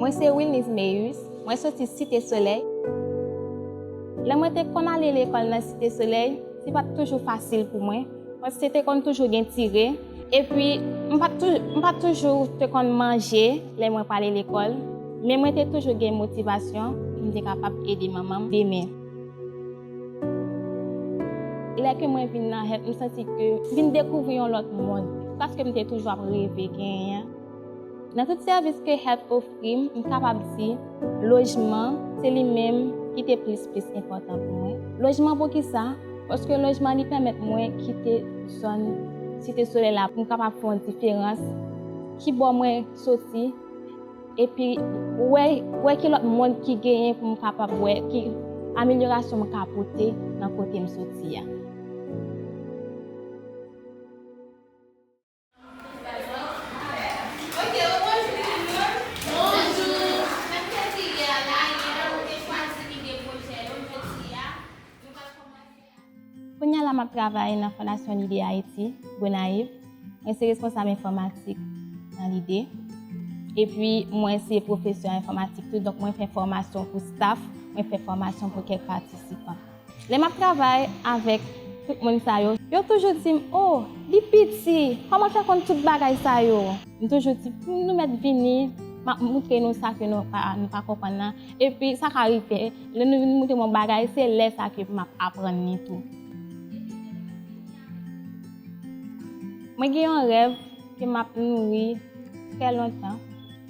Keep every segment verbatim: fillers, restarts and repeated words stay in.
Mwen se Wilnise Meyus, mwen soti Site Solèy. Lè mwen te konn ale lekòl nan Site Solèy, se pa t toujou fasil pou mwen, paske te konn toujou gen tire. Epi, m pa t tou-, m pa t toujou te konn manje lè mwen prale lekòl, men mwen te toujou gen motivasyon pou m te kapab ede manman m demen. Lè ke mwen vin nan HELP, m santi ke m vin dekouvri yon lòt mond, pa sa ke m te toujou ap reve genyen an. Nan tout sèvis ke HELP ofri m, m kapab di lojman se li menm ki te plis, plis enpòtan pou mwen. Lojman poukisa? Paske lojman li pèmèt mwen kite zòn Site Solèy la pou m kapab fè yon diferans. Kibò mwen soti, epi wè, wè ki lòt mond ki genyen pou m kapab wè ki amelyorasyon m ka pote nan kote m soti a. Kounye a la, m ap travay nan Fondasyon Lide Ayiti, Gonayiv. Mwen se responsab enfòmatik nan Lide. Epi, mwen se pwofesè enfòmatik tou, donk mwen fè fòmasyon pou staf, mwen fè fòmasyon pou kèk patisipan. Lè m ap travay avèk tout moun sa yo, yo toujou di m, "O, li piti, kòman fè konn tout bagay sa yo?" M toujou di, "Nou mèt vini, m ap moutre nou sa ke nou pa, nou pa konprann nan." Epi, sa ka rive, lè nou vin moutre m yon bagay, se lè sa ke m ap aprann li tou. Mwen gen yon rèv ke m ap nouri trè lontan.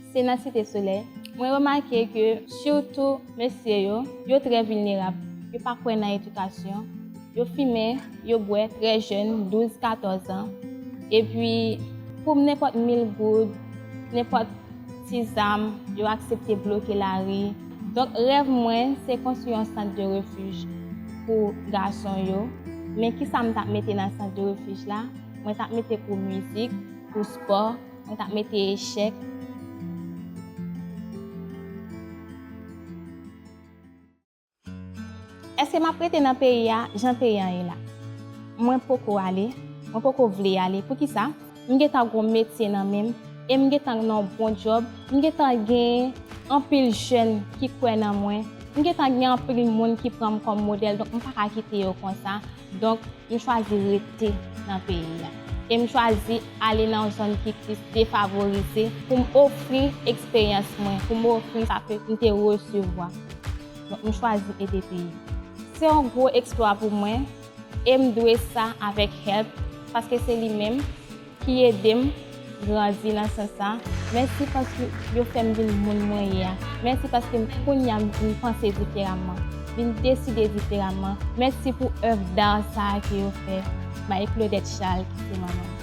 Se nan Site Solèy. Mwen remake ke sitou mesye yo, yo trè vilnerab. Yo pa kwè nan edikasyon. Yo fimen, yo bwè trè jèn, douz, katòz an. Epi, pou nenpòt mil goud, nenpòt ti zam, yo aksepte bloke lari. Donk, rèv mwen, se konstwi yon sant de refij pou gason yo. Men kisa m t ap mete nan sant de refij la? Mwen t ap mete kou mizik, kou spò, mwen t ap mete echèk. Èske m ap rete nan peyi a jan peyi a ye la? Mwen poko ale, mwen poko vle ale. Poukisa? M gentan gon metye nan men m, e m gentan nan yon bon djòb, m gentan gen anpil jèn ki kwè nan mwen, m gentan gen anpil moun ki pran m kòm modèl, donk m pa ka kite yo konsa. Donk, m chwazi rete nan peyi a. E m chwazi ale nan yon zòn ki plis defavorize pou m ofri eksperyans mwen, pou m ofri sa ke m te resevwa. Donk, m chwazi ede peyi. Se yon gwo eksplwa pou mwen, e m dwe sa avèk HELP, paske se li menm ki ede m grandi nan sans sa. Mèsi paske yo fè m vin moun mwen ye a. Mèsi paske m, kounye a m vin panse diferaman, vin deside diferaman. Mèsi pou èv dar sa a ke yo fè bay Claudette Charles, ki se manman m.